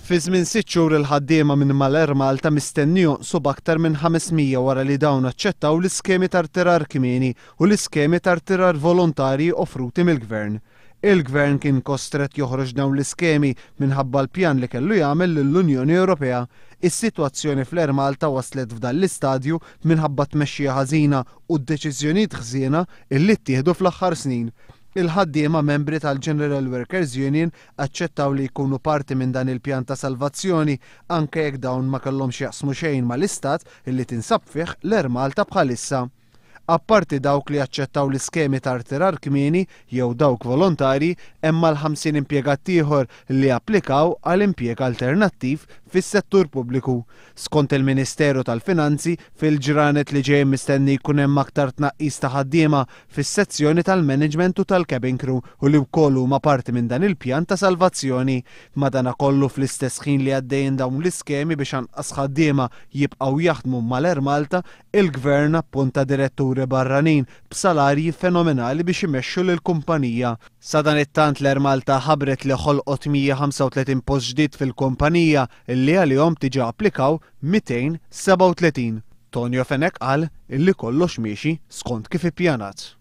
Fi żmien sitt xhur il-ħaddiema minn mal-Air Malta mistenni jonqsu b'aktar minn 500 wara li dawn aċċettaw l-iskemi ta' rtirar kmieni u l-iskemi ta' rtirar volontarji offruti mill-Gvern. Il-Gvern kien kostrett joħroġ dawn l-iskemi minħabba l-pjan li kellu jagħmel lill-Unjoni Ewropea. Is-sitwazzjoni fl-Air Malta waslet f'dan l-istadju minħabba tmexxija ħażina u d-deċiżjonijiet ħżiena illi ttieħdu fl-aħħar snin. Il-ħaddiema membri tal-General Workers Union aċċettaw li jkunu parti minn dan il-pjan ta' salvazzjoni anke jekk dawn ma kellhom x'jaqsmu xejn mal-istat illi tinsab fih l-Air Malta bħalissa. Apparti dawk li aċċettaw l-iskemi ta' rtirar kmieni jew dawk volontarji, hemm mal-50 impjegat ieħor li applikaw għal impjieg alternattiv fis-settur pubbliku. Skont il-Ministeru tal-Finanzi, fil-ġranet li ġejjin mistenni jkun hemm aktar tnaqqis ta' ħaddiema fis-sezzjoni tal-management u tal-cabin crew u li wkoll huma parti minn dan il-pjan ta' salvazzjoni. Madanakollu fl-istess ħin li għaddejjin dawn l-iskemi biex anqas ħaddiema jibqgħu jaħdmu mal-Air Malta, Il-Gvern appunta diretturi barranin b'salarji fenomenali biex imexxu lill-kumpanija. Sadanittant l-Air Malta ħabbret li ħolqot 135 post ġdid fil-kumpanija li għalihom diġà applikaw 237. Tonio Fenech qal illi kollox miexi skont kif ippjanat.